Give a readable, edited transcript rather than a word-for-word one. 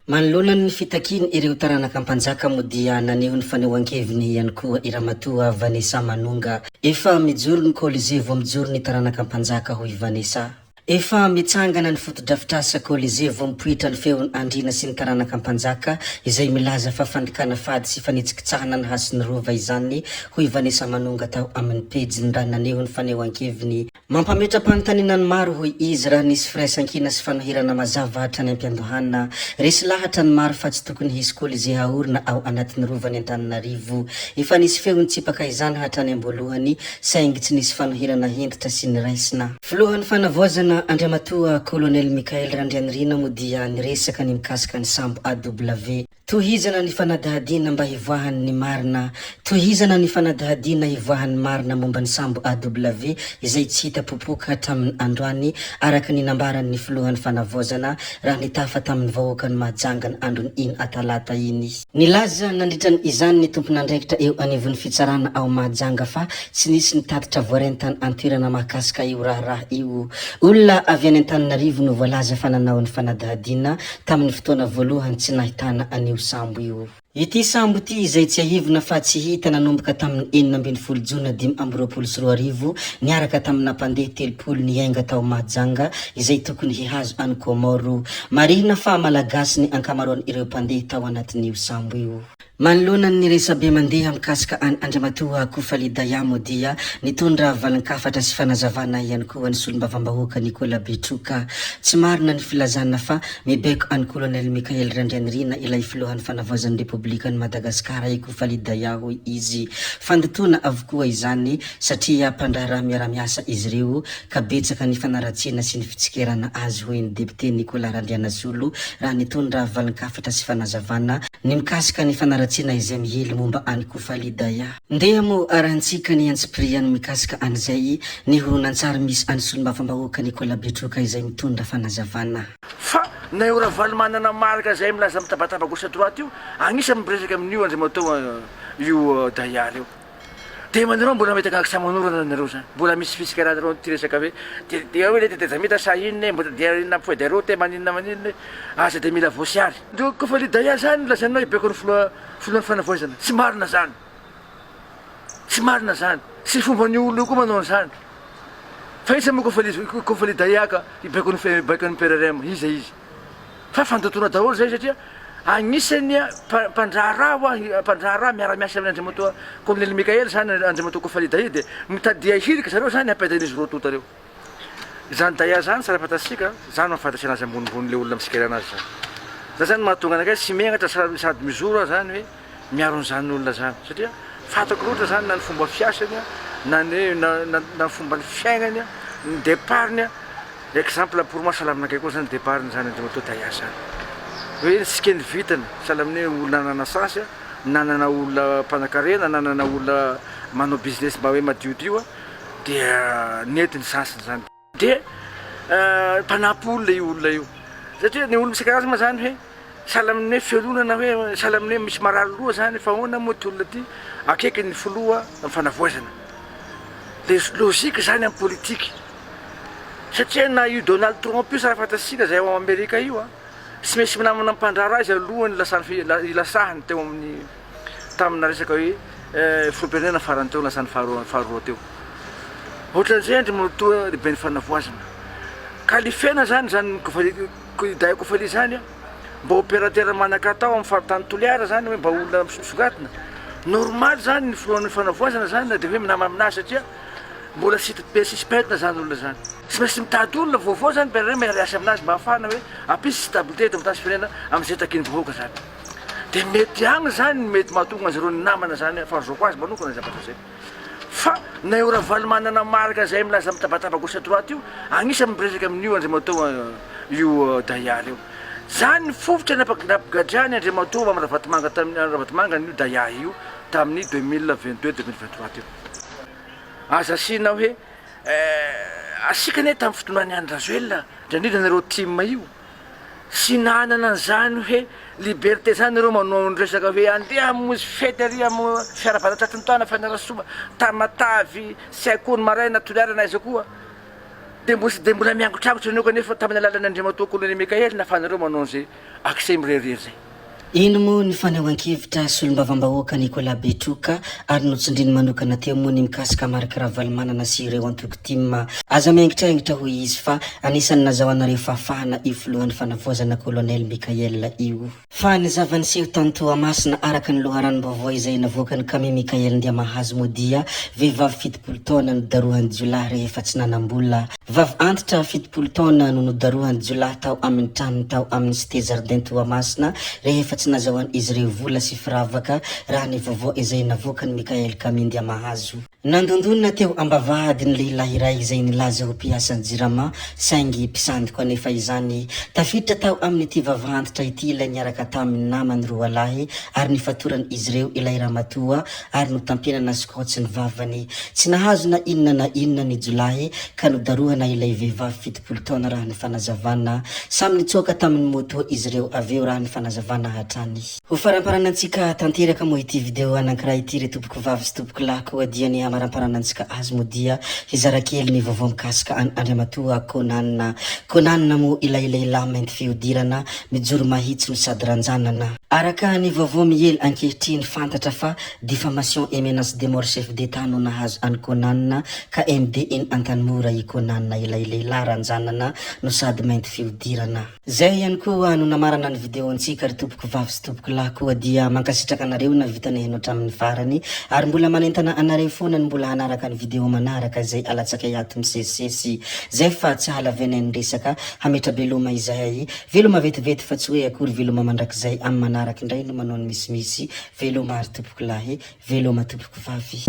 Manoloana ny fitakian' ireo taranaka mpanjaka moa dia naneho ny fanehoan-keviny ihany koa i Ramatoa Vanessa Manonga. Efa mijoro ny Colisée vao mijoro ny taranaka mpanjaka hoy Vanessa. Efa mitsangana ny fotodrafitrasa Colisée vao mipoitra ny feon' andriana sy ny taranaka mpanjaka izay milaza fa fandikana fady sy fanitsikitsahana ny hasin'ny Rova izany hoy Vanessa Manonga tao amin'ny pejiny raha naneho ny fanehoan-keviny. Mampametra-panontaniana ny maro, hoy izy, raha nisy firaisankina sy fanoherana mazava hatrany am-piandohana. Resy lahatra ny maro fa tsy tokony hisy Colisée haorina ao anatin'ny Rovan'i Antananarivo. Efa nisy feo nitsipaka izany hatrany am-boalohany, saingy tsy nisy fanoherana hentitra sy niraisina. Filohan'ny Fanavaozana, Andriamatoa Colonel Michael Randrianirina moa dia niresaka ny mikasika ny sambo AW. Tohizana ny fanadihadiana mba hivoahan'ny marina Tohizana ny fanadihadiana hivoahan'ny marina momba ny sambo AW izay tsy hita popoka hatramin'ny androany araka ny nambaran'ny filohan'ny fanavaozana raha nitafa tamin'ny vahoakan'i Mahajanga ny andron'iny atalata iny. Nilaza nandritra izany ny tompon'andraikitra eo anivon'ny fitsarana ao Mahajanga fa tsy nisy ny tatitra voaray tany an-toerana mahakasika io raharaha io. Olona avy any Antananarivo no voalaza fa nanao ny fanadihadiana tamin'ny fotoana voalohany tsy nahitana an'io sambo io. Ity sambo ity izay tsiahivina fa tsy hita nanomboka tamin'ny 16 jona 2025 niaraka tamina mpandeha 30 niainga tao Mahajanga izay tokony hihazo an'i Kômôro. Marihina fa Malagasy ny ankamaroan'ireo mpandeha tao anatin'io sambo io. Manoloana ny resabe mandeha mikasika an'i Andriamatoa Kofaly Dayamo dia nitondra valin-kafatra sy fanazavana ihany koa ny solombavambahoaka Nicolas Betroka. Tsy marina ny filazana fa mibaiko an'i Colonel Michael Randrianirina ilay filohan'ny fanavaozan'ny Repoblikan'i Madagasikara i Kofaly Daya hoy izy. Fandotoana avokoa izany satria mpandraharaha miara-miasa izy ireo ka betsaka ny fanaratsiana sy ny fitsikerana azy hoy ny depiote Nicolas Randrianasolo raha nitondra valin-kafatra sy fanazavana Ny mikasika ny fanaratsiana izay miely momba an'i Kofaly Daya. Ndeha moa arahantsika ny antsipiriany mikasika an'izay, ny horonantsary misy an'i solombavambahoaka Nicolas Betroka izay mitondra fanazavana. Fa na io Ravalomanana Marc izay milaza mitabataba gauche à droite io, agnisan'ny miresaka amin'io Andriamatoa io Daya io. Dia manareo mbola mahita gaga samy manorana nareo zany. Mbola misy fitsikerana ity resaka hoe dia dia hoe le tetezamita sa inona e, mbola dia inona feuille de route e, maninona maninona e. Aza dia mila voasiary. Ndreo koa fa le Daya zany no lazainao hibaiko ny filoha filohan'ny fanavaozana. Tsy marina zany. Tsy marina zany. Tsy fomban'io olona io koa manao an'izany. Fa iza moa koa fa le koa fa le Daya ka hibaiko ny hibaiko ny PRRM? Iza izy? Fa fandotoana daholo zay satria agnisan'ny mpandraharaha hoa, mpandraharaha miara-miasa amin'ny Andriamatoa Colonel Mickaël zany Andriamatoa Kofali Daya dia mitadia hirika zareo zany hampiadian'izy roa tonta reo. Izany Daya zany tsara fantatsika, zany mahafantatsy anazy ambonimbony le olona mitsikera anazy zany. Zay zany mahatonga anakay tsy menatra sady mijoro aho zany hoe miaro an'izany olona zany satria fantako loatra zany na ny fomba fiasany na ny na na ny fomba ny fiainany ny départ-ny. Exemple pour moi sahala aminakay koa zany départ ny zany Andriamatoa Daya zany hoe ny sikeny vitany sahala amin'ny hoe olona nanana sens nanana olona mpanakarena nanana olona manao business mba hoe madiodio dia nety ny sens-ny zany dia mpanampy olona io olona io satria ny olona isan-karazany moa zany hoe sahala amin'ny hoe fialonana hoe sahala amin'ny hoe misy marary loha zany fa ahoana moa ty olona ty akaiky ny filoha amin'ny fanavaozana de logique zany amin'ny politique Satria na io Donald Trump io sara fantatsika izay ao Amerika io a, tsy maintsy minamana mpandraharaha izy alohan'ny hilasany hilasahany teo amin'ny tamina resaka hoe filoham-pirenena farany teo lasany faharoa faharoa teo. Ohatran'izay Andriamatoa Lehiben'ny Fanavoazana. Kalifena zany zany Dahy Kofali zany a, mba opérateur manan-katao amin'ny faritany Toliara zany hoe mba olona misongadina. Normal zany ny filohan'ny fanavoazana zany na dia hoe minama aminazy satria Mbola tsy be suspect zany olona zany. Tsy maintsy mitady olona vaovao zany PRM hiara-hiasa aminazy mba hahafahana hoe hampisy stabilité eto amin'ny tany sy firenena amin'izay takian'ny vahoaka zany. Dia mety agny zany ny mety mahatonga an'zareo namana zany fahazoako azy manokana zay zavatra zay. Fa na io Ravalomanana Marc zay milaza mitabataba gauche à droite io, agnisan'ny miresaka amin'io Andriamatoa io Daya io. Zany ny fofotra nampigadrany Andriamatoa Mamy Ravatomanga tamin'ny Ravatomanga an'io Daya io tamin'ny 2022 2023 teo. Aza asiana hoe asika anie tamin'ny fitondran'i Andry Rajoelina, indrindra indrindra nareo tim io, tsy nanana an'izany hoe liberté zany nareo manao ny resaka hoe andeha hamonjy fety ary am fiarahabana tratry ny taona Fianarantsoa, Tamatavy, tsy hay koa ny maraina, Toliara na aiza koa. Dia mbola dia mbola miangotragotra ianao kanefa tamin'ny alalan'ny Andriamatoa Colonel Mickaël nahafahanareo manao an'izay accès mirehareha izay. Eny moa ny fanehoan-kevitra solombavambahoaka Nicolas Betroka ary notsindriny manokana teo moa ny mikasika Marc Ravalomanana sy ireo antoko tim. Aza miaingitraingitra hoy izy fa anisan'ny nazahoanareo fahafahana io filohan'ny fanavaozana Colonel Mickaël io. Fa ny zava-niseho tany Toamasina araka ny loharanom-baovao izay navoakan'i Kami Mickaël Ndiamahazo moa dia vehivavy 70 taona nodarohan'ny jiolahy rehefa tsy nanam-bola. Vavy antitra 70 taona no nodarohan'ny jiolahy tao amin'ny tranony tao amin'ny Cité Jardin Toamasina rehefa tsy nazahoan'izy ireo vola sy firavaka raha ny vaovao izay navoakan'i Mickaël Kami Ndiamahazo. Nandondona teo am-bavahady ny lehilahy iray izay nilaza ho mpiasan'ny Jirama, saingy mpisandiko anefa izany. Tafiditra tao amin'ity vavahantitra ity ilay niaraka tamin'ny namany roalahy ary nifatoran'izy ireo ilay ramatoa ary notampenana scotch ny vavany. Tsy nahazo na inona na inona ny jiolahy ka nodarohana ilay vehivavy 70 taona raha ny fanazavana. Samy nitsoaka tamin'ny moto izy ireo avy eo raha ny fanazavana hatrany. Ho faramparanantsika tanteraka moa ity video anankiray ity ry tompoko vavy sy tompoko lahy koa dia ny hamaramparanatsika azy moa dia hizara kely ny vaovao mikasika an Andriamatoa Conan. Conan moa ilay lehilahy mainty fihodirana, mijoro mahitsy no sady ranjanana. Araka ny vaovao miely ankehitriny fantatra fa diffamation et menace de mort chef d'Etat no nahazo an'i Conan ka MD eny Antanimora i Conan ilay lehilahy ranjanana no sady mainty fihodirana. Zay ihany koa no namarana ny video antsika ry tompoko vavy sy tompoko lahy koa dia mankasitraka anareo navita niheno hatramin'ny farany ary mbola manentana anareo foana ny mbola hanaraka ny video manaraka izay alatsakay ato misesisesy zay fa tsy hahalavenay ny resaka hametra-beloma izahay veloma vetivety fa tsy hoe akory veloma mandrakizay amin'ny manaraka indray no manao ny misimisy veloma ary tompoko lahy veloma tompoko vavy.